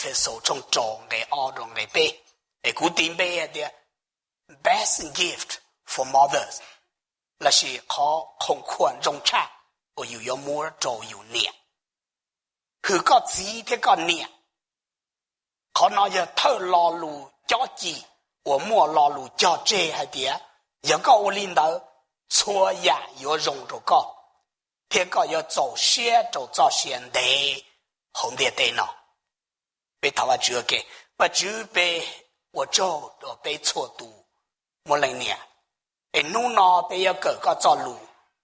Epistle tshooj rau nqe ob rau nqe peb, es kuv tis npe hais tias best gift for mothers, lossis qhov khoom khuam zoo tshaj uas yus yuav muab rau yus niam. Hwm koj txiv thiab koj niam. Qhov no yog thawj lo lus cob ci uas muaj lo lus cog tseg hais tias yog koj ua li ntawd, txhua yam yuav zoo rau koj, thiab koj yuav txaus siab rau txoj sia ntev hauv ntiaj teb no. Peb thov Vajtswv ua ke. Vajtswv, peb ua tsaug rau peb txhua tus muaj leej niam, es hnub no peb yuav kawm koj txoj lus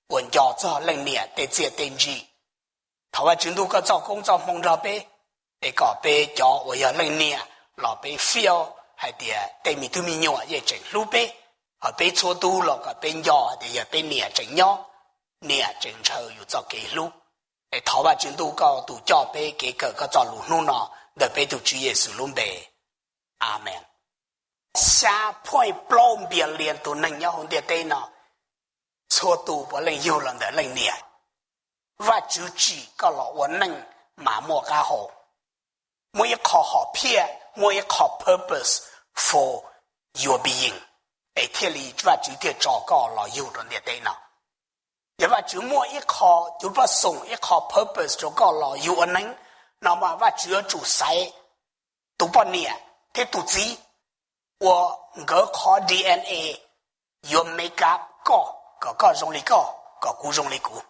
uas nco txog leej niam tej txiaj tej ntsig. Thov Vajtswv ntuj koj txoj koob txoj hmoo nrog peb, es kom peb cov uas yog leej niam los peb feel hais tias tej me tub me nyuam yeej tseem hlub peb, hos peb txhua tus los kom peb nco hais tias yog peb niam tseem nyob, niam tseem ntshaw yus txoj kev hlub. Es thov Vajtswv ntuj koj tus coj peb kev kawm koj txoj lus hnub no, ntawm peb tus Tswv Yexus lub npe, amees. Xya point plaub billion tus neeg nyob hauv ntiaj teb no, txhua tus puav leej yug los ntawm leej niam. Vajtswv tsim koj los ua neej mas muaj qab hau, muaj ib qho hom phiaj, muaj ib qho purpose for your being, es thiaj li Vajtswv thiaj tso koj los yug rau ntiaj teb no. Yog Vajtswv muaj ib qho cuv pab xoom, ib qho purpose rau koj los yug ua neeg no mas Vajtswv yuav tsum xaiv tus poj niam thiab tus txiv uas nkawd qhov D N A yuav make up koj, kom koj zoo li koj, kom kuv zoo li kuv.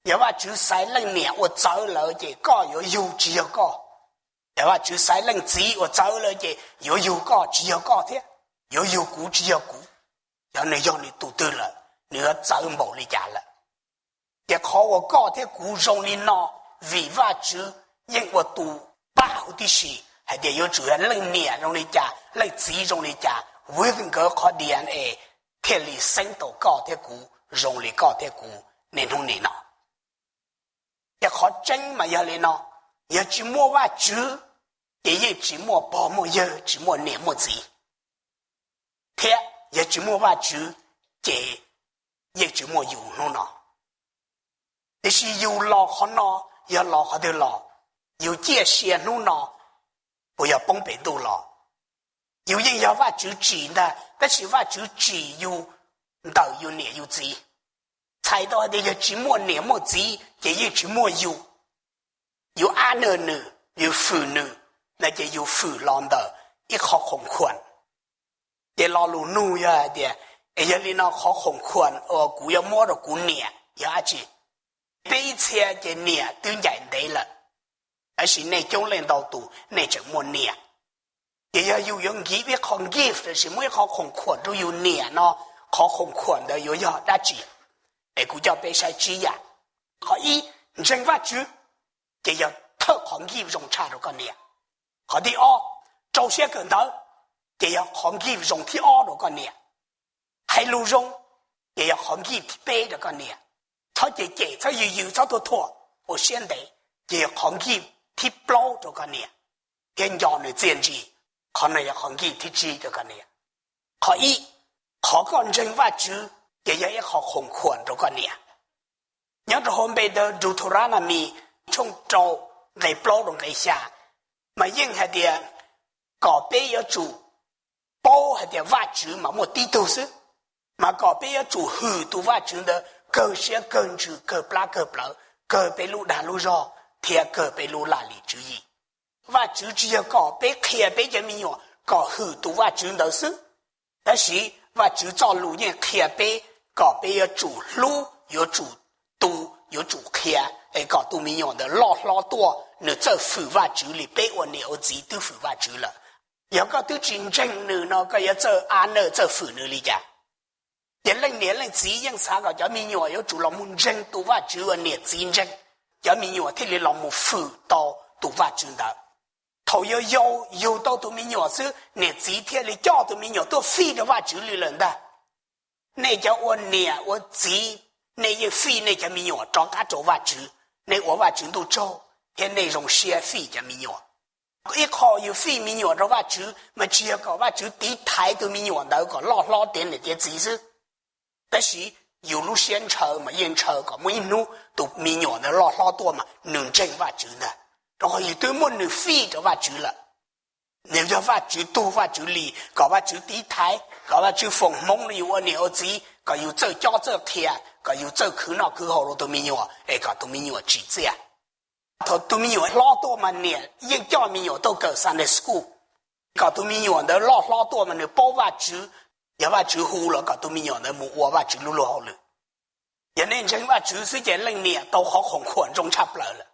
Yog Vajtswv xaiv leej niam uas txawv lawm ces koj yuav yug tsis yog koj. Yog Vajtswv xaiv leej txiv uas txawv lawm ces yuav yug koj tsis yog koj thiab, yuav yug kuv tsis yog kuv. Yog nws yog nws tus twg lawm, nws yuav txawv npaum li cas lawm. Ces qhov uas koj thiab kuv zoo li no, vim Vajtswv yeej ua tus pab huv tib si hais tias yuav tsum yog leej niam zoo li cas, leej txiv zoo li cas, with nkawd qhov D N A thiaj li xeeb tau koj thiab kuv zoo li koj thiab kuv niaj hnub nim no. Ces qhov tseeb mas yog li no, yog tsis muaj Vajtswv, ces yeej tsis muaj pog muaj yawg, tsis muaj niam muaj txiv, thiab yog tsis muaj Vajtswv, ces yeej tsis muaj yus hnub no. Tiam sis yus los qhov no, yog los qhov twg los, yus ciaj sia hnub no, puas yog poob pem ntuj los? Yus yeej yog Vajtswv tsim ntag, tab sis Vajtswv tsim yus ntawm yus niam yus txiv. Txhais tau hais tias yog tsis muaj niam muaj txiv ces yeej tsis muaj yus. Yus honor nws, yus fwm nws, no ces yus fwm los ntawm ib qho khoom khuam. Ces lo lus nug yog hais tias, es yog li no qhov khoom khuam uas kuv yuav muab rau kuv niam yog dab tsi? Peb ib txhia ces niam twb ncaim ntev lawm, tab sis nej coob leej ntau tus nej tseem muaj niam. Ces yog yus yuav nkiv ib qho gift lossis muab ib qho khoom khuam rau yus niam no, qhov khoom khuam ntawd yuav yog dab tsi? Es kuv coj peb saib tsib yam. Qhov ib, ntseeg Vajtswv, ces yog thawj qhov gift zoo tshaj rau koj niam. Qhov thib ob, rau siab kawm ntawv, ces yog qhov gift zoo thib ob rau koj niam. Hais lus zoo, ces yog qhov gift thib peb rau koj niam. Txhob cem cem, txhob yws yws, txhob thuam thuam, ua siab ntev, ces yog qhov gift thib plaub rau koj niam. Thiab nco nws txiaj ntsig, qhov no yog qhov gift thib tsib rau koj niam. Qhov ib, qhov koj ntseeg Vajtswv ces yog ib qho khoom khuam rau koj niam. Nyob rau hauv npe Deuteronomy tshooj rau nqe plaub rau nqe xya, mas yeej hais tias kom peb yuav tsum paub hais tias Vajtswv mas muaj tib tug xwb, mas kom peb yuav tsum hwm tus Vajtswv ntawd kawg siab kawg ntsws kawg plab kawg plawv, kawg peb lub dag lub zog thiab kawg peb lub laj lim tswv yim. Vajtswv tsis yog kom peb qhia peb cov me nyuam kom hwm tus Vajtswv ntawd xwb, tab sis Vajtswv txoj lus yeej qhia peb kom peb yuav tsum hlub, yuav tsum tu, yuav tsum qhia, es kom tus me nyuam ntawd loj hlob tuaj nws txawj fwm Vajtswv li peb ua niam ua txiv twb fwm Vajtswv lawm. Yog koj twb tsis ntseeg nws no koj yuav txawj honor txawj fwm nws li cas? Ces leej niam leej txiv yeej xav kom cov me nyuam yuav tsum los mus ntseeg tus Vajtswv uas niam txiv ntseeg, cov me nyuam thiaj li los mus fwm tau tus Vajtswv ntawd. Thaum yau yau yug tau tus me nyuam xwb niam txiv thiaj li coj tus me nyuam tuaj fij rau Vajtswv li lawm ntag. Nej cov ua niam ua txiv, nej yeej fij nej cov me nyuam rov qab rau Vajtswv, nej ua Vajtswv ntuj tsaug thiab nej zoo siab fij cov me nyuam. Ib qho yus fij me nyuam rau Vajtswv mas tsis yog kom Vajtswv tiv thaiv tus me nyuam ntawd kom loj hlob tiav niam tiav txiv xwb, tab sis yus lub siab ntshaw mas yeej ntshaw kom muaj ib hnub tus me nyuam ntawd loj hlob tuaj mas nws ntseeg Vajtswv ntag. rau qhov yus twb muab nws fij rau Vajtswv lawm. Nws yog Vajtswv tug Vajtswv li, kom Vajtswv tiv thaiv, kom Vajtswv foom hmoov rau yus ua niam ua txiv, kom yus txawj cob txawj qhia, kom yus txawj khwv noj khwv haus rau tus me nyuam es kom tus me nyuam tsim txiaj. Thaum tus me nyuam hlob tuaj mas niam yeej coj me nyuam tuaj kawm Sunday school, kom tus me nyuam ntawd loj hlob tuaj mas nws paub Vajtswv, yog Vajtswv hu los kom tus me nyuam ntawd mus ua Vajtswv lub luag hauj lwm. Yog nej ntseeg Vajtswv xwb ces leej niam tau qhov khoom khuam ntsoov tshaj plaws lawm.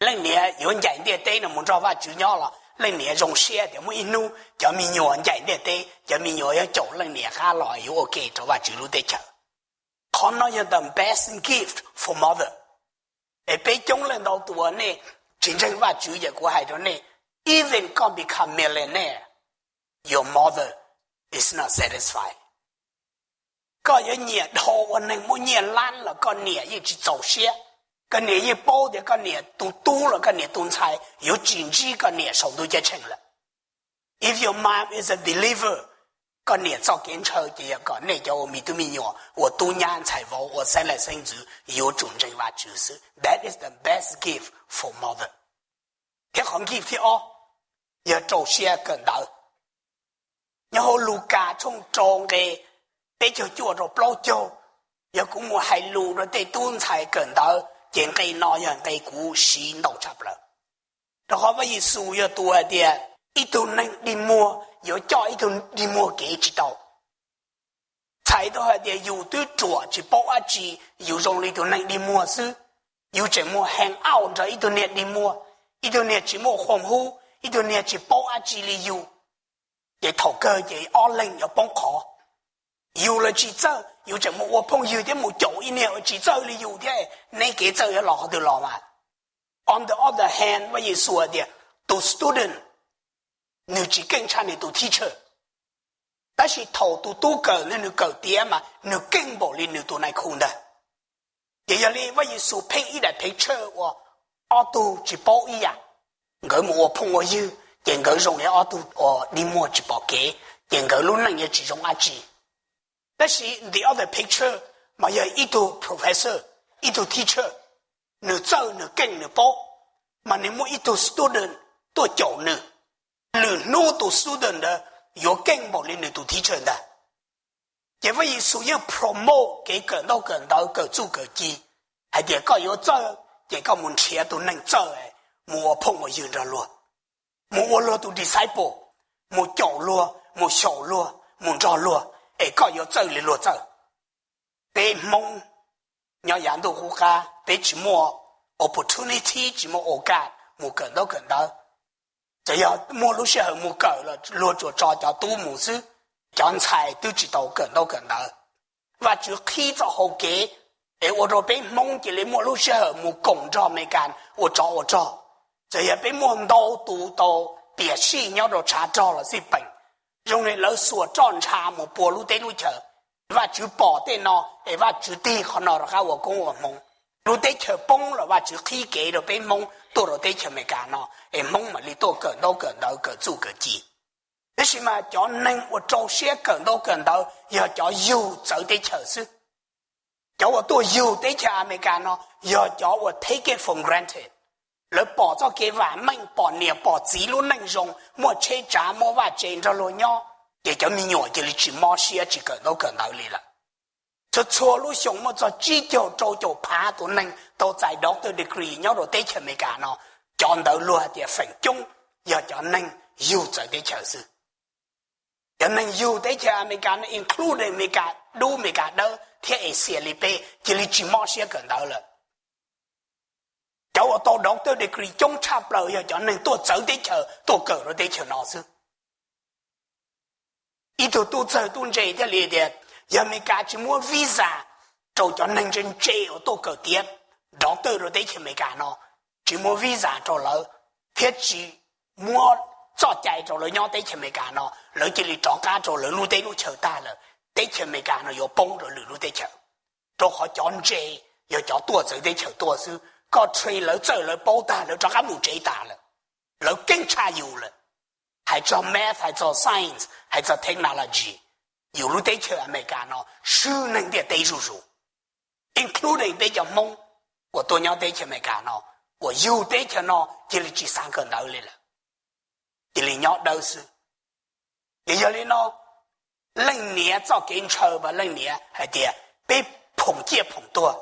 Leej niam yuav ncaim ntiaj teb no mus nrog Vajtswv nyob los leej niam zoo siab tias muaj ib hnub cov me nyuam ncaim ntiaj teb, cov me nyuam yuav caum leej niam qab los yuav ua ke rau Vajtswv lub teb chaws. Qhov no yog the best gift for mother. Es peb coob leej ntau tus uas nej tsis ntseeg Vajtswv ces kuv hais rau nej, even koj become millionaire, your mother is not satisfied. Koj yuav nyiam dhau ua neeg muaj nyiaj lab los koj niam yeej tsis txaus siab. Koj niam yeej paub tias koj niam tus tub los koj niam tus ntxhais yuav tsis ntsib koj niam saum ntuj ceeb tsheej lawm. If your mom is a believer, koj niam txoj kev ntshaw ces yog kom nej cov ua me tub me nyuam, ua tub nyab ntxhais vauv, ua xeeb leej xeeb ntxwv yuav tsum ntseeg Vajtswv xwb. That is the best gift for mother. Thiab qhov gift thib ob yog rau siab kawm ntawv. Nyob hauv Lukas tshooj rau nqe peb caug cuaj rau plaub caug, yog kuv mus hais lus rau tej tub ntxhais kawm ntawv ces nqe no yog nqe kuv siv ntau tshaj plaws. Rau qhov Vaj Yexus yog tus hais tias ib tug neeg dig muag yuav coj ib tug dig muag kev tsis tau. Txhais tau hais tias yus twb ruam tsis paub dab tsi, yus zoo li tus neeg dig muag xwb. Yus tseem mus hang out nrog ib tug niag dig muag, ib tug niag tsis muaj qhuam hub, ib tug niag tsis paub dab tsi li yus, ces thaum kawg ces ob leeg yuav poob qhov. Yus los tsis txawj, yus tseem mus ua phooj ywg thiab mus caum ib niag uas tsis txawj li yus thiab, neb kev txawj yuav los qhov twg los mas? On the other hand, Vaj Yexus hais tias tus student nws tsis keej tshaj nws tus teacher, tab sis thaum tus tub kawm nws, nws kawm tiav mas nws keej npaum li nws tus nai khu ntag. Ces yog li Vaj Yexus pheej ib daim phev tshawj uas ob tug tsis paub ib yam, nkawd mus ua phooj ua ywg ces nkawd zoo li ob tug uas dig muag tsis pom kev, ces nkawd lub neej yuav tsis zoo dab tsi. Tab sis the other picture mas yog ib tug professor, ib tug teacher, nws txawj nws keej nws paub, mas nws muaj ib tug student tuaj caum nws, lwm hnub tus student ntawd yuav keej npaum li nws tus teacher ntag. Ces Vaj Yexus yeej promote kev kawm ntaub kawm ntawv kawm txuj kawm ci, hais tias koj yuav txawj ces koj mus nrhiav tus neeg txawj, mus ua phooj ua ywg nrog luag, mus ua luag tus disciple, mus caum luag, mus xyaum luag, mus nrog luag, es koj yuav txawj li luag txawj. Peb Hmoob nyob yav ntuj qub qab peb tsis muaj opportunity, tsis muaj okas mus kawm ntaub kawm ntawv. Txawm yog muaj lub sij hawm mus kawm los luag tsuas tso cov tub mus xwb, cov ntxhais twb tsis tau kawm ntaub kawm ntawv. Vaj Tswv qhib txoj hau kev es ua rau peb Hmoob cia li muaj lub sij hawm mus koom nrog Amelikas ua tsov ua rog. Txawm yog peb muaj ntau tus tau piam sij nyob rau tshav rog los xij peem, zoo li lawv xuas roj ntsha mus pua lub teb lub chaws. Vaj Tswv pom tej no es Vaj Tswv tig qhov no rov qab ua koob ua hmoov. Lub teb chaws poob los Vaj Tswv qhib kev rau peb Hmoob tuaj rau teb chaws Amelikas no, es Hmoob mam li tuaj kawm ntaub kawm ntawv kawm txuj kawm ci. Tab sis mas cov neeg uas rau siab kawm ntaub kawm ntawv yog cov yug txawv teb chaws xwb. Cov uas tuaj yug teb chaws Amelikas no yog cov uas take it for granted. Lawv pom txoj kev vam meej, pom niam pom txiv lub neej zoo, muaj tsheb tsav muaj vaj tse nrog luag nyob, ces cov me nyuam cia li tsis mob siab tsis kawm ntaub kawm ntawv li lawm. Txhua txhua lub xyoo muaj txog tsib caug rau caum phav tus neeg tau txais doctor degree nyob rau teb chaws Amelikas no, cov ntawd luag hais tias feem coob yog cov neeg yug txawv teb chaws xwb. Cov neeg yug teb chaws Amelikas no, including Amelikas dub, Amelikas dawb thiab Asia li peb, cia li tsis mob siab kawm ntawv lawm. Cov uas tau doctor degree coob tshaj plaws yog cov neeg tuaj txawv teb chaws tuaj kawm rau teb chaws no xwb. Ib tug tub txawg tub ntse thiaj li tias, yog Amelikas tsis muab visa rau cov neeg ntse ntse uas tuaj kawm tiav doctor rau teb chaws Amelikas no, tsis muab visa rau lawv, thiab tsis muab txoj cai rau lawv nyob teb chaws Amelikas no, lawv cia li rov qab rau lawv lub teb lub chaws tag lawm, teb chaws Amelikas no yuav poob rau lwm lub teb chaws. Rau qhov cov ntse yog cov tuaj txawv teb chaws tuaj xwb, koj train lawv txawj lawv paub tag lawv rov qab mus tsev tas lawm. Lawv keej tshaj yus lawm. Hais txog math, hais txog science, hais txog technology, yus lub teb chaws Amelikas no swb neeg ntiaj teb zuj zus, including peb cov Hmoob uas tuaj nyob teb chaws Amelikas no. uas yug teb chaws no cia li tsis xav kawm ntawv li lawm, cia li nyob dawb xwb. Ces yog li no, leej niam txoj kev ntshaw mas leej niam hais tias peb phoom ciaj phoom tuag,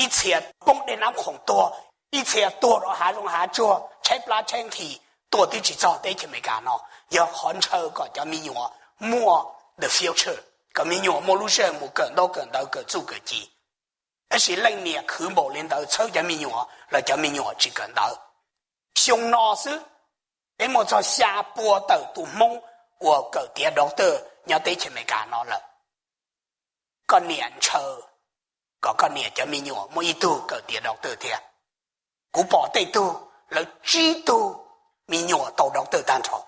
ib txhia poob dej nab khoom tuag, ib txhia tuag rau hav zoov hav tsuag tshaib plab tshaib nqhis tuaj twb tsis txog teb chaws Amelikas no. Yog qhov ntshaw kom cov me nyuam muaj the future, kom me nyuam muaj lub sij hawm mus kawm ntaub kawm ntawv kawm txuj kawm ci. Tab sis leej niam khwv npaum li ntawd txhawb cov me nyuam los cov me nyuam tsis kawm ntawv. Xyoo no xwb, peb muaj txog xya pua tawm tus Hmoob uas kawm tiav doctor nyob teb chaws Amelikas no lawm. Koj niam ntshaw kom koj niam cov me nyuam muaj ib tug kawm tiav doctor thiab. Kuv pom tej tug lawv tsib tug me nyuam tau doctor tag nrho.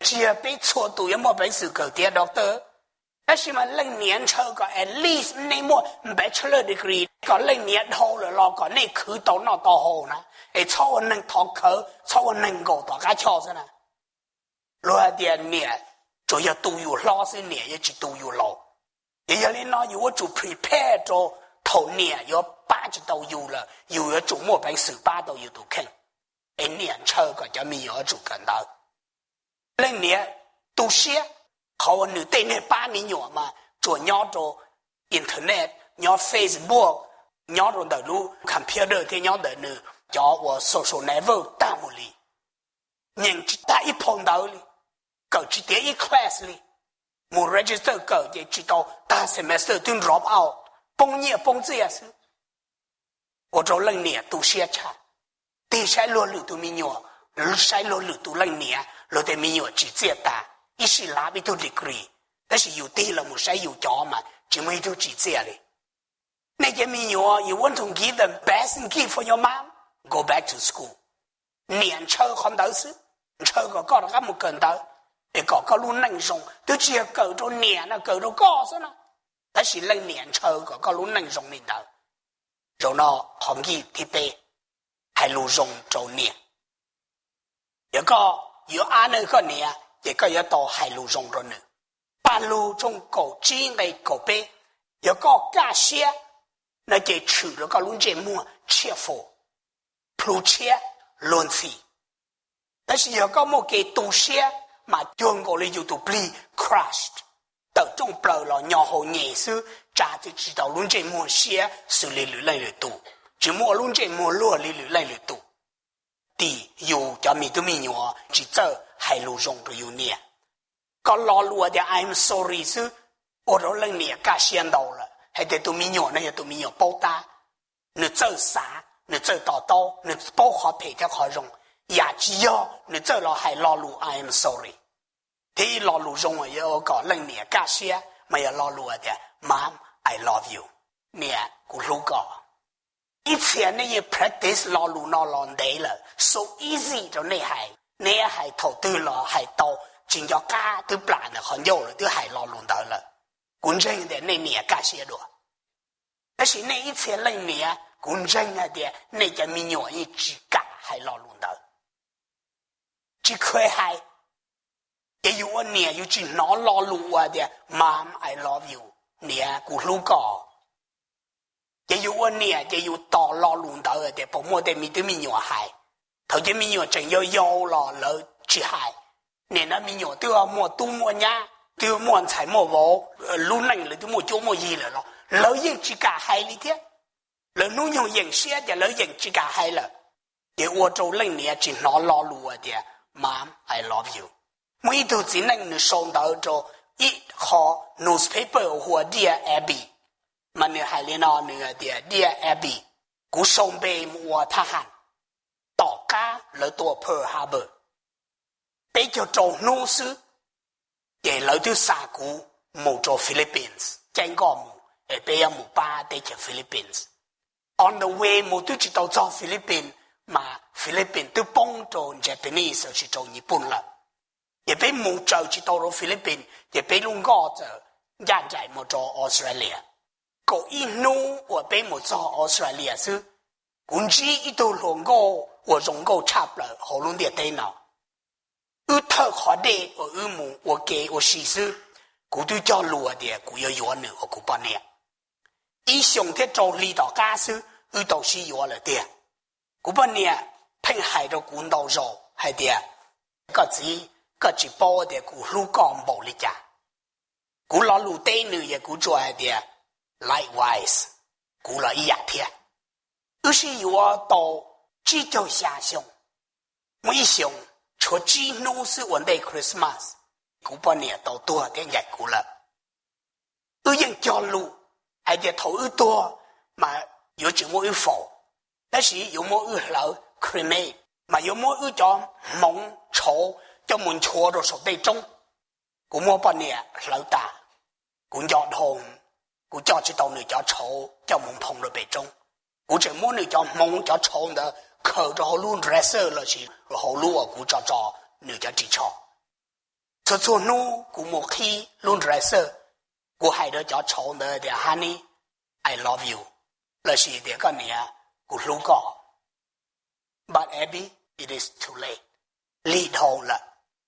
Tsis yog peb txhua tus yuav muaj peev xwm kawm tiav doctor, tab sis mas leej niam ntshaw kom at least nej muaj bachelor degree, kom leej niam dhau lawm los kom nej khwv tau noj tau haus na, es txhob ua neeg thov khawv, txhob ua neeg nkaum tom qab choj xwb na. Luag hais tias niam tsuas yog tu yus hlob xwb, niam yuav tsis tu yus laus. Ces yog li no yus yuav tsum prepare rau thaum niam yuav pab tsis tau yus lawm, yus yuav tsum muaj peev xwm pab tau yus tus kheej. Es niam ntshaw kom cov me nyuam yuav tsum kawm ntawv. Leej niam tu siab, qhov uas nws tej neeg pab me nyuam mas tsuas nyob rau internet, nyob Facebook, nyob rau ntawm lub computer thiab nyob ntawm nws cov uas social network tag mus li. Nyeem tsis tag ib phau ntawv li, kawm tsis tiav ib class li, mus register kawm ces tsis tau tag semester twb drop out, poob nyiaj poob txiaj xwb. Ua rau leej niam tu siab tshaj. Tig saib luag lwm tus me nyuam, saib luag lwm tus leej niam, luag tej me nyuam tsim txiaj tas, ib sij lab ib tug degree, tab sis yus tig los mus saib yus cov mas tsis muaj ib tug tsim txiaj li. Nej cov me nyuam, you want to give the best gift for your mom, go back to school. Niam ntshaw qhov ntawd xwb, ntshaw kom koj rov qab mus kawm ntawv, es kom koj lub neej zoo. Twb tsis yog kawm rau niam no, kawm rau koj xwb na. Tab sis leej niam ntshaw kom koj lub neej zoo li ntawd. Zaum no qhov nkij thib peb, hais lus zoo rau niam. Yog koj yuav honor koj niam ces koj yuav tau hais lus zoo rau nws. Paj Lug tshooj kaum tsib nqe kaum peb, yog koj kaj siab no ces tshwm rau koj lub ntsej muag cheerful, plhu tshiab, luag ntxhi. Tab sis yog koj muaj kev tu siab mas cuag nkaus li yus tus plig crushed, tawm rooj plaws los nyo hau nyem xwb, tsa tsis tau lub ntsej muag siab xws li lwm leej lwm tus, tsis muaj lub ntsej muag luag li lwm leej lwm tus. Tim yus cov me tub me nyuam tsis txawj hais lus zoo rau yus niam. Koj lo lus tias I'm sorry xwb, ua rau leej niam kaj siab ntau lawm, hais tias tus me nyuam no yog tus me nyuam paub tab, nws txawj xav, nws txawj to taub, nws paub qhov phem thiab qhov zoo. Yam tsis yog nws txawj los hais lo lus I am sorry. Thiab ib lo lus zoo yuav ua kom leej niam kaj siab mas yog lo lus tias Mom, I love you, niam, kuv hlub koj. Ib txhia nej yeej practice lo lus no los ntev lawm, so easy rau nej hais, nej hais thaum twg los hais tau, tsis nco qab twb plam ntawm qhov ncauj lawm twb hais lo lus ntawd lawm. Kuv ntseeg tias nej niam kaj siab dua. Tab sis nej ib txhia leej niam, kuv ntseeg hais tias nej cov me nyuam yeej tsis kam hais lo lus ntawd, tsis kheev hais. Ces yus ua niam yus tsis hnov lo lus uas tias Mom, I love you, niam, kuv hlub koj. Ces yus ua niam ces yus tos lo lus ntawd tias puas muaj tej me tub me nyuam hais. Thaum cov me nyuam tseem yau yau los lawv tsis hais. Nim no me nyuam twb muaj tub muaj nyab, twb muaj ntxhais muaj vauv, lub neej lawv twb muaj cuab muaj yig lawm los lawv yeej tsis kam hais li thiab. Lawv hnub nyoog yeem siab ces lawv yeem tsis kam hais lawm. Ces ua rau leej niam tsis hnov lo lus tias Mom, I love you. Muaj ib tug txiv neej nws sau ntawv rau ib qho newspaper hu ua Dear Abby, mas nws hais li no, nws tias Dear Abby, kuv sau npe mus ua thab ham tom qab lawv tua Pearl Harbor. Peb caug rau hnub xwb ces lawv twb xa kuv mus rau Philippines caij nkoj mus es peb yuav mus pab teb chaws Philippines. On the way mus twb tsis tau txog Philippines mas Philippines twb poob rau Japanese lossis rau Nyij Pooj lawm. Ces peb mus tsaws tsis tau rau Philippines ces peb lub nkoj txawm ncaj nraim mus rau Australia. Kaum ib hnub uas peb mus txog Australia xwb, kuv ntsib ib tug hluas nkauj uas zoo nkauj tshaj plaws hauv lub ntiaj teb no. Wb thawj qhov dej uas wb mus ua ke ua si xwb, kuv twb cog lus tias kuv yuav yuav nws ua kuv poj niam. Ib xyoos thiab rau hli tom qab xwb wb tau sib yuav lawm tiag. Kuv poj niam pheej hais rau kuv ntau zaus hais tias, koj txiv, koj tsis paub tias kuv hlub koj npaum li cas. Kuv lo lus teb nws yog kuv tsuas hais tias, likewise, kuv los ib yam thiab. Wb sib yuav tau tsib caug xya xyoo, muaj ib xyoos tshuav tsib hnub xwb ua ntej Christmas, kuv poj niam tau tuag thiab ncaim kuv lawm. Wb yeej cog lus hais tias thaum wb tuag mas yuav tsis muab wb faus, tab sis yuav muab wb hlawv, cremate, mas yuav muab wb cov hmoov tshauv coj mus nchuav rau saum tej roob. Kuv muab poj niam hlawv tas, kuv nco dhau, kuv coj tsis tau nws cov tshauv coj mus nphoo rau pem roob. Kuv tseem muab nws cov hmoov cov tshauv ntawd khaws rau hauv lub dresser lossis hauv lub uas kuv tso tso nws cov ris tsho. Txhua txhua hnub kuv mus qhib lub dresser, kuv hais rau cov tshauv ntawd tias, honey, I love you, lossis tias, koj niam, kuv hlub koj. But Abby, it is too late. Lig dhau lawm.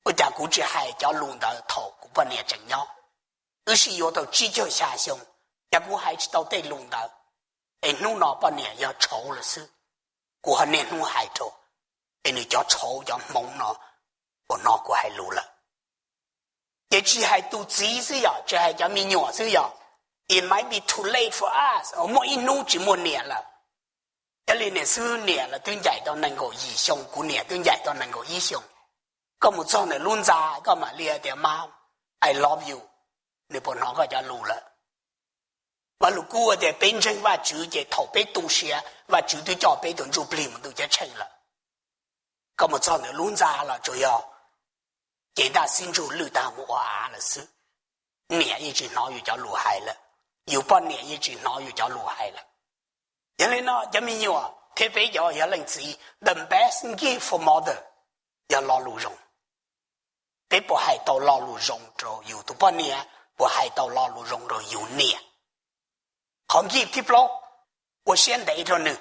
Ua cas kuv tsis hais cov lus ntawd thaum kuv poj niam tseem nyob? Wb sib yuav tau tsib caug xya xyoo, cas kuv hais tsis tau tej lus ntawd? Es hnub no poj niam yog tshauv lawm xwb, kuv ho niaj hnub hais rau, es nws cov tshauv cov hmoov no puas hnov kuv hais lus lawm? Ces tsis hais tus txiv xwb yog, tsis hais cov me nyuam xwb yog, it might be too late for us, muaj ib hnub tsis muaj niam lawm. Yog li niam xwb, niam lawv twb ncaim tau nees nkaum yim xyoo, kuv niam twb ncaim tau nees nkaum ib xyoo. Koj mus txog ntawm lub ntxa koj mam li tias, mom, I love you, nws puas hnov koj cov lus lawm? Vaj Lug Kub tias peb ntseeg Vajtswv ces thaum peb tu siav Vajtswv twb coj peb tus ntsuj plig mus ntuj ceeb tsheej lawm. Koj mus txog ntawm lub ntxa los tsuas yog cev ntaj xib ntsug lwj tag mus ua av lawm xwb. Niam yeej tsis hnov yus cov lus hais lawm, yus poj niam yeej tsis hnov yus cov lus hais lawm. Yog li no cov me nyuam thiab peb cov yog leej txiv, the best gift for mother yog lo lus zoo. Peb puas hais tau lo lus zoo rau yus tus poj niam? Puas hais tau lo lus zoo rau yus niam? Qhov gift thib plaub, ua siab ntev rau nws.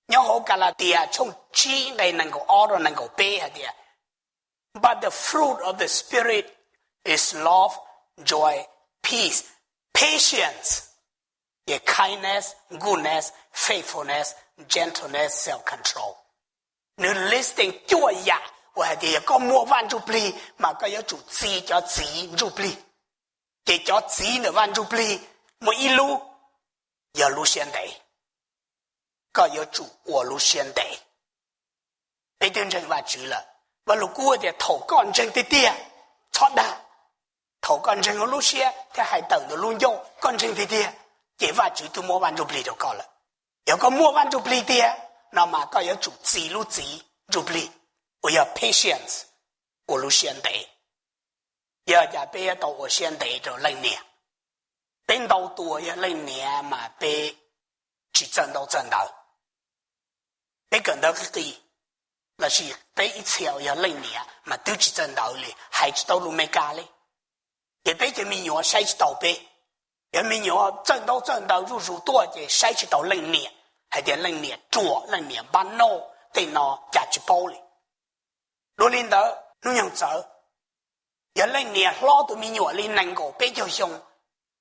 Nyob hauv Kalatias tshooj tsib nqe nees nkaum ob rau nees nkaum peb hais tias, but the fruit of the Spirit is love, joy, peace, patience, kindness, goodness, faithfulness, gentleness, self-control. Nws listing cuaj yam uas hais tias yog koj muaj Vaj Ntsujplig mas koj yuav tsum txi cov txiv ntsuj plig. Ces cov txiv ntawm Vaj Ntsujplig muaj ib lub yog lub siab ntev. Koj yuav tsum ua lub siab ntev. Peb twb ntseeg Vajtswv lawm, Vaj Lug Kub tias thaum koj ntseeg tiag tiag, txhob dag. Thaum koj ntseeg hauv lub siab thiab hais tawm ntawm lub ncauj koj ntseeg tiag tiag, ces Vajtswv twb muab Vaj Ntsujplig rau koj lawm. Yog koj muaj Vaj Ntsujplig tiag no mas koj yuav tsum txi lub txiv ntsuj plig uas yog patience, ua lub siab ntev. Yog cas peb yuav tau ua siab ntev rau leej niam? Peb ntau tus yog leej niam mas peb tsis txawj ntaub txawj ntawv. Peb kawm ntawv qis qis, lossis peb ib txhia uas yog leej niam mas twb tsis txawj ntawv li, hais tsis tau lus Meskas li. Ces peb cov me nyuam saib tsis taus peb. Yog me nyuam txawj ntaub txawj ntawv zuj zus tuaj ces saib tsis taus leej niam, hais tias leej niam ruam, leej niam npab nauj, tej no cas tsis paub li. Dua li ntawd hnub nyoog txawv, yog leej niam hlob tus me nyuam li nees nkaum peb caug xyoo,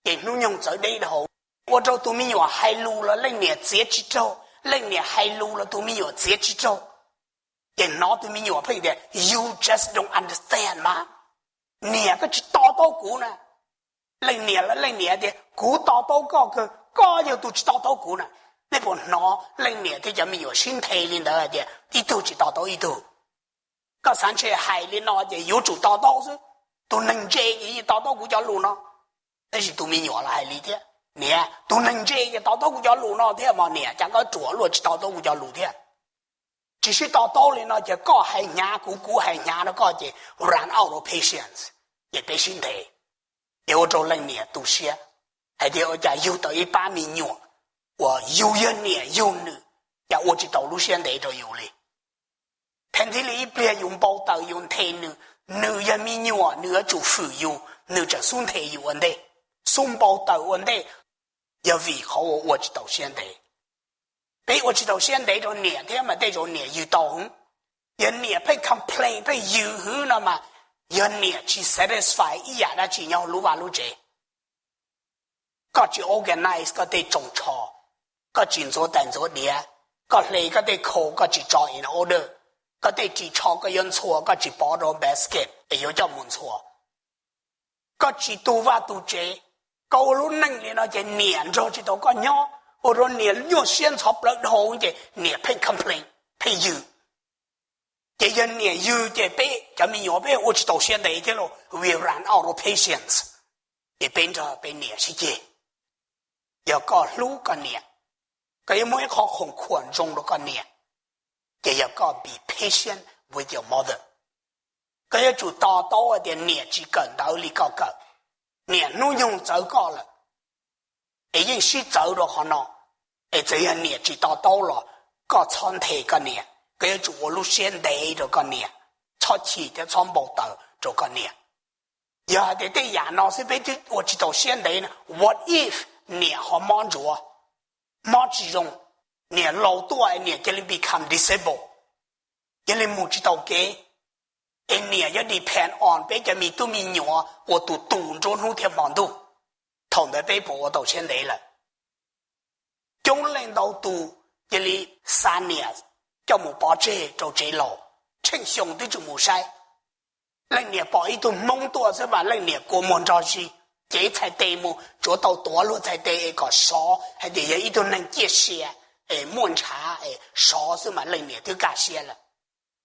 ces hnub nyoog txawv deb dhau, ua rau tus me nyuam hais lus los leej niam txiav tsis raug, leej niam hais lus los tus me nyuam txiav tsis raug. Ces hnov tus me nyuam pheej tias, you just don't understand, mom. Niam, koj tsis to taub kuv na. Leej niam los leej niam tias, kuv to taub koj kawg, koj yog tus tsis to taub kuv na. Nej puas hnov leej niam thiab cov me nyuam sib nthe li ntawd hais tias ib tug tsis to taub ib tug? Koj xav ntshe hais li no ces yuav tsum to taub xwb. Tus neeg ntse ces yeej to taub kuv cov lus no. Tab sis tus me nyuam los hais li thiab, niam, tus neeg ntse ces to taub kuv cov lus no thiab mog niam, cas koj ruam luaj tsis to taub kuv cov lus thiab? Tsis sib to taub li no ces koj hais hnyav kuv, kuv hais hnyav rau koj ces run out of patience, ces peb sib nthe. Ces ua rau leej niam tu siab hais tias ua cas yug tau ib pab me nyuam uas yug yog niam yug nws, cas ua tsis tau lub siab ntev rau yus li. Pheej thiaj li ib pliag yus npau taws yus nthe nws, nws yog me nyuam nws yuav tsum fwm yus, nws tseem xub nthe yus ua ntej, xub npau taws ua ntej, yog vim qhov uas ua tsis tau siab ntev. Peb ua tsis tau siab ntev rau niam thiab mas tej zaum niam yws tau hwv. Yog niam pheej complain pheej yws hwv no mas yog niam tsis satisfy ib yam dab tsi nyob lub vaj lub tsev. Koj tsis organize koj tej tsoos tsho, koj tsis ntxuav tais ntxuav diav, Koj hle koj tej coat koj tsis tso in order, koj tej ris tsho koj yuav ntxhua koj tsis pov rau basket es yuav coj mus ntxhua. Koj tsis tu vaj tu tsev, koj ua lub neej li no ces niam nrog tsis tau koj nyob, ua rau niam nyuaj siab ntxhov plawv dhau ces niam pheej complain, pheej yws. Ces yog niam yws ces peb cov me nyuam peb ua tsis tau siab ntev thiab lauj, we run out of patience. Ces peb nrog peb niam sib ceg. Yog koj hlub koj niam, koj yuav muaj ib qho khoom khuam zoo rau koj niam, ces yog koj be patient with your mother. Koj yuav tsum to taub hais tias niam tsis kawm ntawv li koj kawm, niam hnub nyoog txawv koj lawm, es yeej sib txawv rau qhov no. Es txawm yog niam tsis to taub los koj txhob nthe koj niam, koj yuav tsum ua lub siab ntev rau koj niam, txhob chim thiab txhob npau taws rau koj niam. Yog hais tias tej yam no xwb peb twb ua tsis tau siab ntev no, what if niam ho mob ntsuav, mob tsis zoo, niam laus tuaj es niam cia li become disabled, cia li mus tsis tau kev, es niam yuav depend on peb cov me tub me nyuam ua tus tu nruab hnub thiab hmo ntuj. Thaum ntawd peb puas ua tau siab ntev lawm? Coob leej ntau tus cia li xa niam coj mus pov tseg rau tsev laus, tsheej xyoo twb tsis mus saib. Leej niam pom ib tug Hmoob tuaj xwb mas leej niam kua muag nrog zis, cev txhais tes mus tsuav tau tuav luag txhais tes es kom sov hais tias yog ib tug neeg ciaj sia, es muaj ntshav es sov xwb mas leej niam twb kaj siab lawm.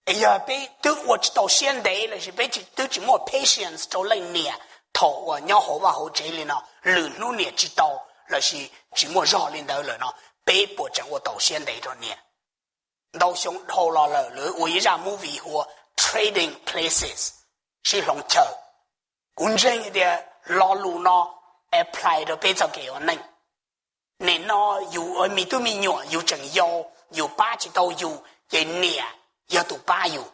Es yog peb twb ua tsis tau siab ntev lossis peb twb tsis muaj patience rau leej niam thaum uas nyob hauv vaj hauv tsev li no, lwm hnub niam tsis tau lossis tsis muaj zog li ntawd lawm no, peb puas tseem ua tau siab ntev rau niam? Ntau xyoo dhau los lawm lawv ua ib zaj movie hu ua Trading Places, sib hloov chaw. Kuv ntseeg tias lo lus no apply rau peb txoj kev ua neej. Nim no yus ua me tub me nyuam yus tseem yau, yus pab tsis tau yus ces niam yog tus pab yus,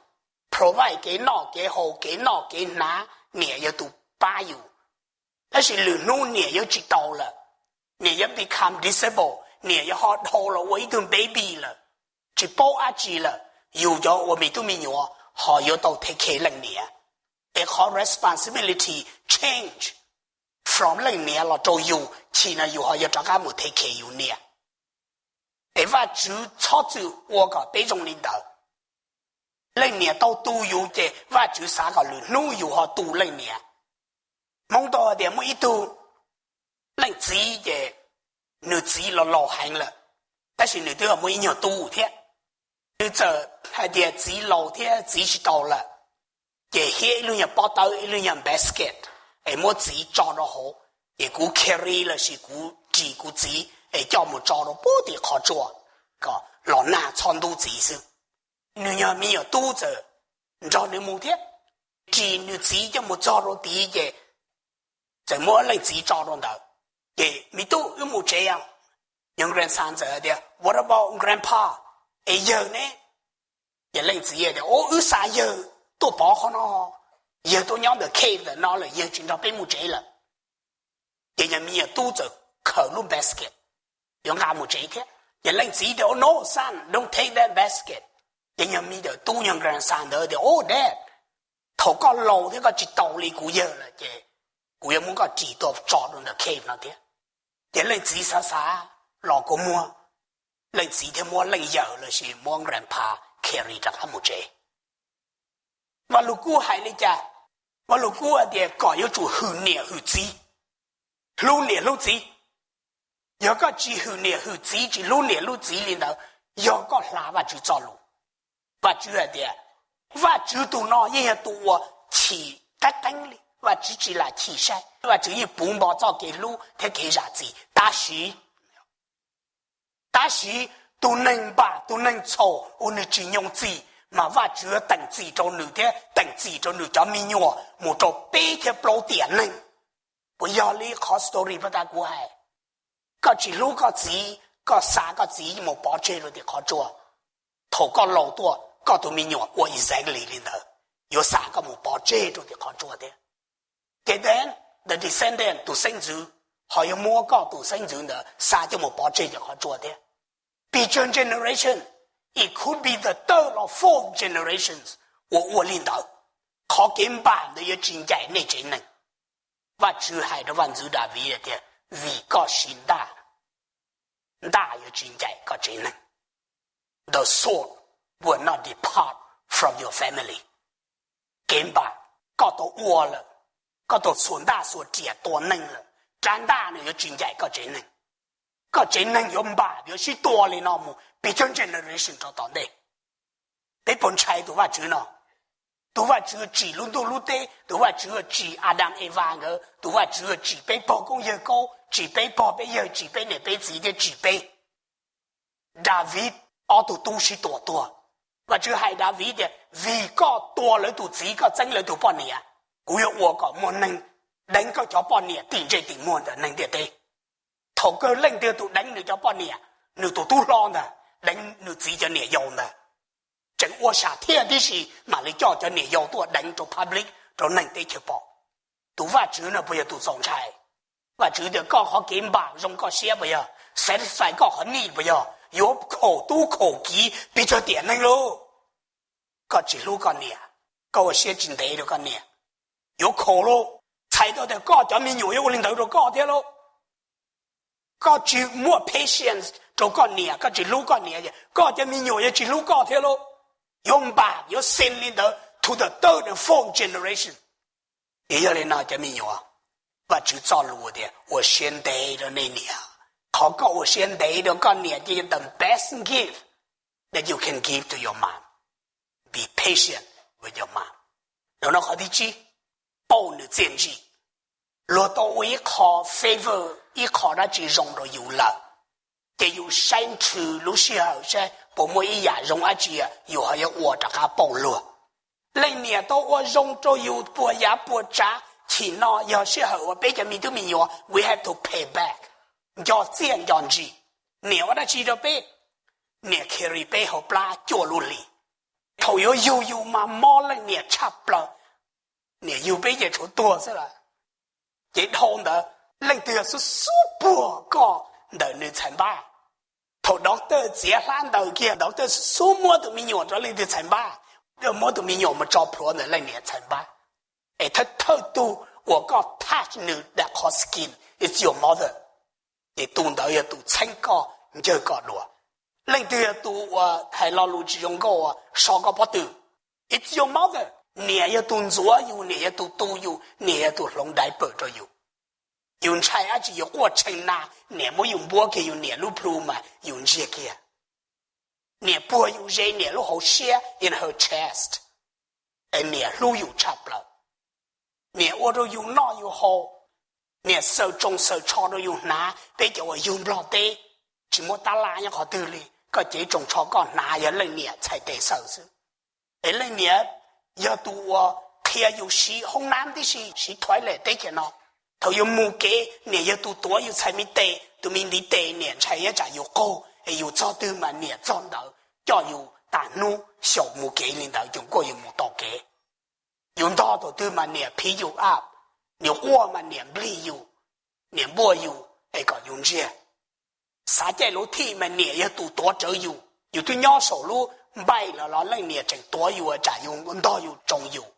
provide kev noj kev haus, kev noj kev hnav, niam yog tus pab yus. Tab sis lwm hnub niam yuav tsis tau lawm, niam yuav become disabled, niam yuav ho dhau los ua ib tug baby lawm, tsis paub dab tsi lawm, yus cov ua me tub me nyuam ho yuav tau take care leej niam. Es qhov responsibility change from leej niam los rau yus, chim no yus ho yuav rov qab mus take care yus niam. Es Vajtswv txhob txwm ua kom peb zoo li ntawd. Leej niam tau tu yus ces Vajtswv xav kom lwm hnub yus ho tu leej niam. Hmoob tau hais tias muaj ib tug leej txiv ces nws txiv los laus heev lawm, tab sis nws twb muaj ib nyuag tub thiab. Nws txawm hais tias txiv laus thiab txiv tsis tau lawm, ces hiab ib lub nyuag pob tawb ib lub nyuag basket es muab txiv tso rau hauv, ces kuv carry lossis kuv ris kuv txiv es coj mus tso rau puag tim qhov tsua kom los nag txhob ntub txiv xwb. Nws nyuag me nyuam tub txawm nrog nws mus thiab, ris nws txiv coj mus txog rau tid ces txawm muab leej txiv tso rau ntawd. Ces me tub, wb mus tsev os. Nyuag grandson txawm tias, what about grandpa? Es yawg ne? Ces leej txiv tias, o, wb xa yawg tuaj pov qhov no, yawg tuaj nyob ntawm cave ntawm no lawm, yawg tsis nrog peb mus tsev lawm. Ces nyuag me nyuam tub txawm khaws lub basket yuav nqa mus tsev thiab. Ces leej txiv tias, oh no son, don't take that basket. Ces nyuag me nyuam tub nyuag grandson ntawd tias, oh dad, thaum koj laus thiab koj tsis tau li kuv yawg lawm ces kuv yuav muab koj ris tuaj tso rau ntawm cave no thiab. Ces leej txiv xav xav los kua muag, leej txiv thiaj muab leej yawm lossis muab grandpa carry rov qab mus tsev. Vaj Lug Kub hais li cas? Vaj Lug Kub hais tias kom yuav tsum hwm niam hwm txiv, hlub niam hlub txiv. Yog koj tsis hwm niam hwm txiv, tsis hlub niam hlub txiv li ntawd, yog koj hla Vajtswv txoj lus. Vajtswv hais tias, Vajtswv tus no yeej yog tus uas chim qeeb qeeb li, Vajtswv tsis lam chim sai, Vajtswv yeej puv npo txoj kev hlub thiab kev zam txim. Tab sis, tab sis tus neeg npam, tus neeg txhaum uas nws tsis nyoo txim, mas Vajtswv teem txim rau nws thiab teem txim rau nws cov me nyuam mus rau peb thiab plaub tiam neeg. Puas yog li qhov story puag ta kuv hais? Koj tsis hlub koj txiv, koj xa koj txiv mus pov tseg rau tim qhov tsua. Thaum koj laus tuaj, koj tus me nyuam ua exactly li ntawd, yuav xa koj mus pov tseg rau tim qhov tsua thiab. Ces then the descendant, tus xeeb ntxwv, ho yuav muab koj tus xeeb ntxwv ntawd xa coj mus pov tseg tim qhov tsua thiab. Pes tsawg generation, it could be the third or fourth generations uas ua li ntawd. Qhov kev npam ntawd yuav tsis ncaim nej tsev neeg. Vajtswv hais rau vaj ntxwv Daviv tias, vim koj siv ntaj, ntaj yuav tsis ncaim koj tsev neeg. the sword will not depart from your family. Kev npam koj tau ua lawm, koj tau xuas ntaj xuas riam tua neeg lawm, rab ntaj nws yuav tsis ncaim koj tsev neeg. Koj tsev neeg yuav npam, yuav sib tua li no mus pes tsawg generation rau tom ntej. Peb puas ntshai tus Vajtswv no? Tus Vajtswv tsim lub ntuj lub teb, tus Vajtswv tsim Adam Eva nkawd, tus Vajtswv tsim peb pog koob yawg Kaub, tsim peb pog peb yawg, tsim peb niam peb txiv thiab tsim peb. Daviv ob tug tub sib tua tuag. Vajtswv hais Daviv tias, vim koj tua lawv tus txiv, koj txeeb lawv tus poj niam, kuv yuav ua kom muaj neeg deev koj cov poj niam tim ntsej tim muag ntawm neeg ntiaj teb. Thaum kawg leej twg tus deev nws cov poj niam? Nws tus tub hlob ntag, deev nws txiv cov niam yau ntag. Tseem ua sam thiaj tib si mam li coj cov niam yau tuaj deev rau public, rau neeg teb chaws pom. Tus Vajtswv no puas yog tus txaus ntshai? Vajtswv tias koj qhov kev npam zoo koj siab puas yog? Satisfy koj qhov nij puas yog? Yuav khaum tub khaum kiv pes tsawg tiam neeg lauj? Koj tsis hlub koj niam, koj ua siab tsis ntev rau koj niam, yuav khaum lauj. Txhais tau tias koj cov me nyuam yuav ua li ntawd rau koj thiab lauj. Koj tsis muaj patience rau koj niam, koj tsis hlub koj niam, koj cov me nyuam yuav tsis hlub koj thiab lauj. Yuav npam yuav sin li ntawd to the third and fourth generation. Yog li no cov me nyuam, Vajtswv txoj lus tias ua siab ntev rau nej niam. Qhov koj ua siab ntev rau koj niam ces the best gift that you can give to your mom. Be patient with your mom. Zaum no qhov thib tsib, pauj nws txiaj ntsig. Luag tau ua ib qho favor, ib qho dab tsi zoo rau yus lawm, ces yus saib nrhw lub sij hawm saib puas muaj ib yam zoo dab tsi yus ho yuav ua rov qab pauj luag. Leej niam tau ua zoo rau yus puas yav puas tsav, chim no yog sij hawm uas peb cov me tub me nyuam we have to pay back, nco txiaj nco ntsig. Niam ua dab tsi rau peb? Niam carry peb hauv plab cuaj lub hlis. Thaum yuav yug yus mas mob leej niam tshaj plaws. Niam yug peb ces tshuav tuag xwb lawm. Ces dhau ntawd leej twg xub xub puag koj ntawm nws txhais npab? Thaum doctor txiav hlab ntaws kiag, doctor xub muab tus me nyuam rau leej twg txhais npab? Muab tus me nyuam mus tso plhuav ntawm leej niam txhais npab. Es thawj thawj tug uas koj touch nws dam qhov skin is your mother. Ces tus ntawd yog tus txheeb koj ncawg koj dua. Leej twg yog tus uas hais lo lus tsis zoo nkauj uas so koj pob tw? It's your mother. Niam yog tus ntxuav yus, niam yog tus tu yus, niam yog tus hloov diaper rau yus. Yus ntshai dab tsi? Yus quaj tshee na, niam muab yus npuab kiag yus niam lub plhu mas yus ntsiag kiag. Niam puag yus ze niam lub hauv siab in her chest. Es niam hlub yus tshaj plaws. Niam ua rau yus noj yus haus, niam xaws tsoos xaws tsho rau yus hnav. Peb cov uas yug Nplog teb tsis muaj tab laj nyob qhov twg li, koj cev tsoos tsho koj hnav yog leej niam txhais tes xaws xwb. Es leej niam yog tus uas qhia yus siv hoob nab tib si, siv toilet teb chaws no. Thaum yus mus kev niam yog tus tuav yus txhais me tes, tus me ntiv tes niam ntshai ib tsam yus qaug es yus txog twg mas niam txog ntawd coj yus tas hnub xyaum mus kev li ntawd, coom kuaj yus mus tau kev. Yus ntog thaum twg mas niam phiv yus up, yus quaj mas niam nplig yus, niam npuaj yus es kom yus ntsiag. Xav caij lub thij mas niam yog tus tuav rawv yus. Yus twb nyob saum lub npaij los los leej niam tseem tuav yus tsam yus ntog yus tsoo yus.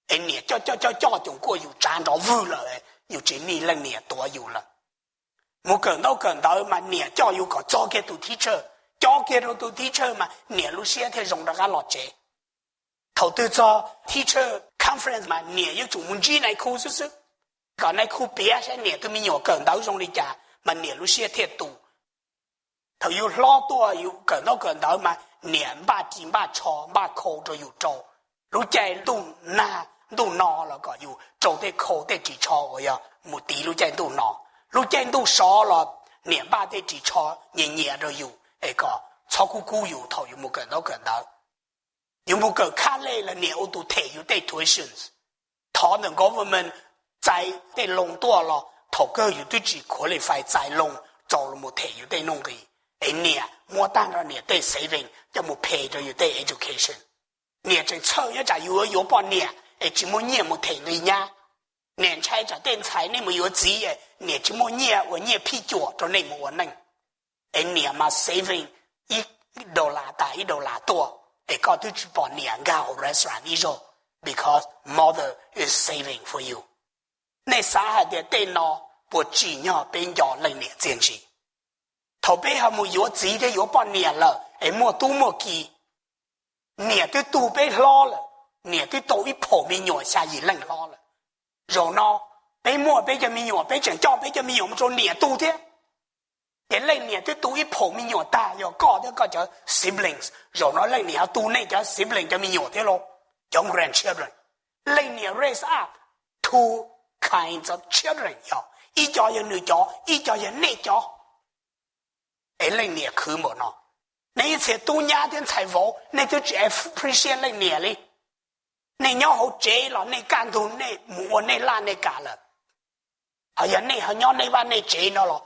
Es niam coj coj coj coj coom kuaj yus tsav nrov vwg lawm, yus tsis nij leej niam tuav yus lawm. Mus kawm ntaub kawm ntawv mas niam coj yus kom txog kiag tus teacher, cob kiag rau tus teacher mas niam lub siab thiaj zoo rov qab los tsev. Thaum twg txog teacher conference mas niam yuav tsum mus ntsib nais khu xwb xwb, kom nais khu piav saib niam tus me nyuam kawm ntawv zoo li cas mas niam lub siab thiaj tu. Thaum yus hlob tuaj yus kawm ntaub kawm ntawv mas niam npaj ris npaj tsho npaj khau rau yus rau. Lub caij ntuj nag ntuj no los kom yus rau tej khau tej ris tsho uas yog mus tiv lub caij ntuj no. Lub caij ntuj sov los niam npaj tej ris tsho nyias nyias rau yus es kom txhob kub kub yus thaum yus mus kawm ntaub kawm ntawv. Yus mus kawm college los niam ua tus them yus tej tuitions. Thov ntawm government txais tej loan tuaj los thaum kawg yus twb tsis qualify txais loan txaus los mus them yus tej nuj nqis, es niam muab tag nrho niam tej saving coj mus pay rau yus tej education. Niam tseem txhawj nyob tsam yus yuav yuav poj niam es tsis muaj nyiaj mus them nqi nyab. Niam ntshai tsam tej ntxhais nej mus yuav txiv, niam tsis muaj nyiaj ua nyiaj phij cuam rau nej mus ua neej. Es niam mas saving ib dollar tas ib dollar tuaj, es koj twb tsis pom niam nkag hauv restaurant ib zaug, because mother is saving for you. Nej xav hais tias tej no puas tsim nyog peb nco leej niam txiaj ntsig? Thaum peb ho mus yuav txiv thiab yuav poj niam lawm, es muaj tub muaj ki. Niam twb tu peb hlob lawm, niam twb tau ib phaum me nyuam xya yim leej hlob lawm. Zaum no peb muaj peb cov me nyuam, peb tseem coj peb cov me nyuam mus rau niam tu thiab. Ces leej niam twb tu ib phaum me nyuam tag, yog koj thiab koj cov siblings, zaum no leej niam ho tu nej cov sibling cov me nyuam thiab lauj, cov grandchildren. Leej niam raise up two kinds of children, yog ib co yog nws cov, ib co yog nej cov. Es leej niam khwv npaum no, nej ib txhia tub nyab thiab ntxhais vauv nej twb tsis appreciate leej niam li. Nej nyob hauv tsev los nej kaj ntug nej mus ua nej laj nej kam lawm. Ho yog nej ho nyob nej vaj nej tsev no los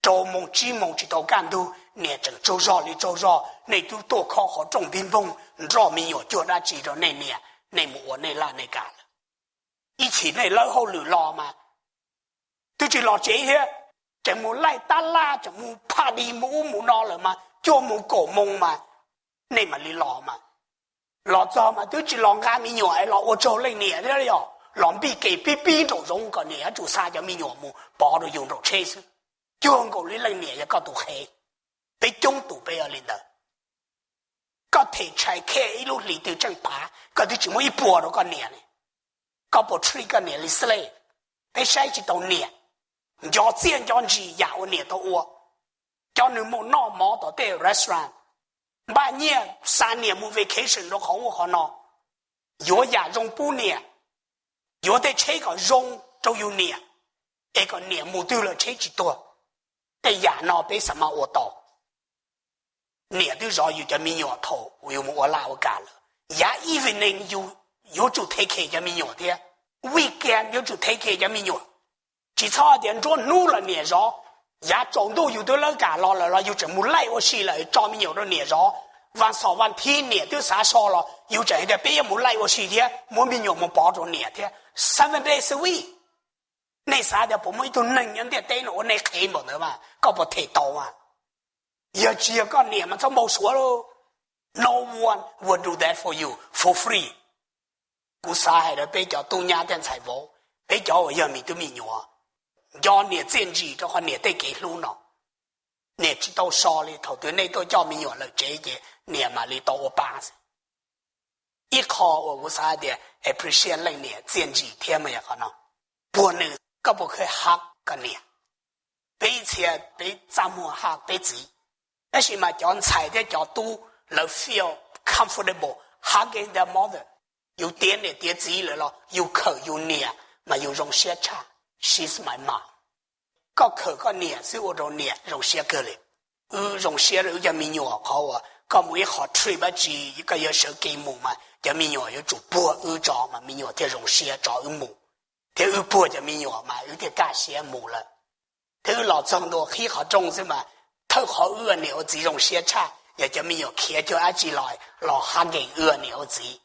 rau moos tsib moos tsis tau kaj ntug, niam tseem tsaug zog li tsaug zog, nej twb tuaj khob qhov rooj npig npoog nroj me nyuam cuag dab tsi rau nej niam, nej mus ua nej laj nej kam lawm. Ib chim nej lawb hauj lwm los mas twb tsis los tsev thiab, tseem mus laij tab laj, tseem mus party mus ub mus no lawm mas cuaj moos kaum moos mas nej mam li los mas. Los txog mas twb tsis los nqa me nyuam es los ua tsaug leej niam thiab, yog los npij kem pib pib nraum zoov kom niam yuav tsum xa cov me nyuam mus pov rau yus nraum tsheb xwb. Cuag nkaus li leej niam yog koj tus qhev. Peb coob tus peb ua li ntawd. Koj them tshais khej ib lub hlis twg tseem pav, koj twb tsis muab ib puas rau koj niam li. Koj puas treat koj niam li slave? Peb saib tsis taus niam, nco txiaj nco ntsim yam uas niam tau ua. Coj nws mus noj mov tom tej restaurant, npaj nyiaj xa niam mus vacation rau qhov ub qhov no, yuav yam zoo pub niam, yuav tej tsheb kom zoo rau yus niam, es kom niam mus twg los tsheb tsis tuag. Tej yam no peb xav mas ua tau. Niam twb zov yus cov me nyuam thaum yus mus ua laj ua kam lawm. Yav evening yus yuav tsum take care cov me nyuam thiab. Weekend yuav tsum take care cov me nyuam. Tsis txhob tias nruab hnub los niam zov, yav tsaus ntuj yus twb lawb kam los lawm los yus tseem mus laij ua si lawm tso me nyuam rau niam zov. Vas xom vas thiv niam twb xav so los yus tseem hais tias peb yuav mus laij ua si thiab muab me nyuam mus pov rau niam thiab. Seven days a week. Nej xav tias puas muaj ib tug neeg nyob ntiaj teb no ua nej qhev npaum ntawd mas koj puas them tau mas? Yog tsis yog koj niam mas txhob npau suav lauj. No one will do that for you for free. Kuv xav hais rau peb cov tub nyab thiab ntxhais vauv, peb cov uas yog me tub me nyuam, nco niam txiaj ntsim rau qhov niam tej kev hlub no. Niam tsis tau so li thaum twg nej tuaj coj me nyuam lawm tsev ces niam mam li tau ua pa xwb. Ib qho uas kuv xav hais tias appreciate leej niam txiaj ntsim thiab mas yog qhov no. Puag nws, koj puas kheev hug koj niam? Peb ib txhia peb txaj muag hug peb txiv, tab sis mas cov ntxhais thiab cov tub lawv feel comfortable hugging their mother. Yus tiav niam tiav txiv lawm los yus khawm yus niam mas yus zoo siab tshaj. She's my mom. Koj khawm koj niam xwb ua rau niam zoo siab kawg li. Wb zoo siab rau wb cov me nyuam qhov uas koj mus ib qho trip dab tsi, koj yuav sawv kev mus mas cov me nyuam yuav tsum puag wb tso mas me nyuam thiaj zoo siab tso wb mus, thiab wb puag cov me nyuam mas wb thiaj kaj siab mus lawm. Thiab wb los txog ntua qhib qhov rooj xwb mas thawj qhov wb ua niam ua txiv zoo siab tshaj yog cov me nyuam khiav cuag dab tsi los, los hugging wb ua niam ua txiv.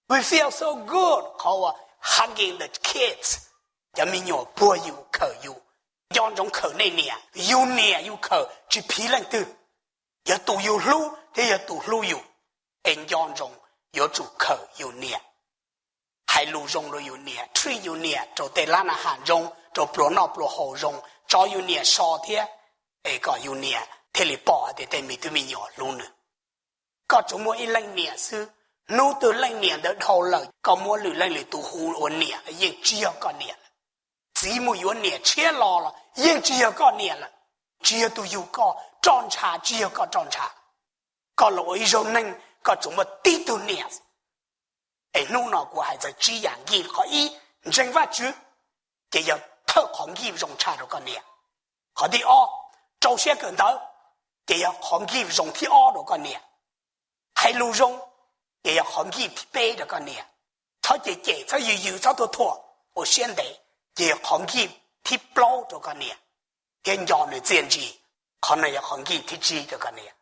We feel so good qhov uas hugging the kids. Cov me nyuam puag yus khawm yus. Nco ntsoov khawm nej niam, yus niam yus khawm tsis phiv leej twg. Yog tus yus hlub thiab yog tus hlub yus, es nco ntsoov yuav tsum khawm yus niam, hais lus zoo rau yus niam, treat yus niam rau tej lab na ham zoo, rau pluas noj pluas haus zoo, tso yus niam so thiab, es kom yus niam thiaj li pom hais tias tej me tub me nyuam hlub nws. Koj tsuas muaj ib leej niam xwb, hnub twg leej niam ntawd dhau lawm koj muab lwm leej lwm tus hu ua niam los yeej tsis yog koj niam lawm. Txiv mus yuav niam tshiab los los yeej tsis yog koj niam lawm. Tsis yog tus yug koj roj ntsha, tsis yog koj roj ntsha. Koj los ua ib zaug neeg koj tsuas muaj tib tug niam. Es hnub no kuv hais txog tsib yam nkiv. Qhov ib, ntseeg Vajtswv, ces yog thawj qhov nkiv zoo tshaj rau koj niam. Qhov thib ob, rau siab kawm ntawv, ces yog qhov nkiv zoo thib ob rau koj niam. Hais lus zoo, ces yog qhov nkiv thib peb rau koj niam. Txhob cem cem, txhob yws yws, txhob thuam thuam, ua siab ntev, ces yog qhov nkiv thib plaub rau koj niam. Thiab nco nws txiaj ntsig, qhov no yog qhov nkiv thib tsib rau koj niam.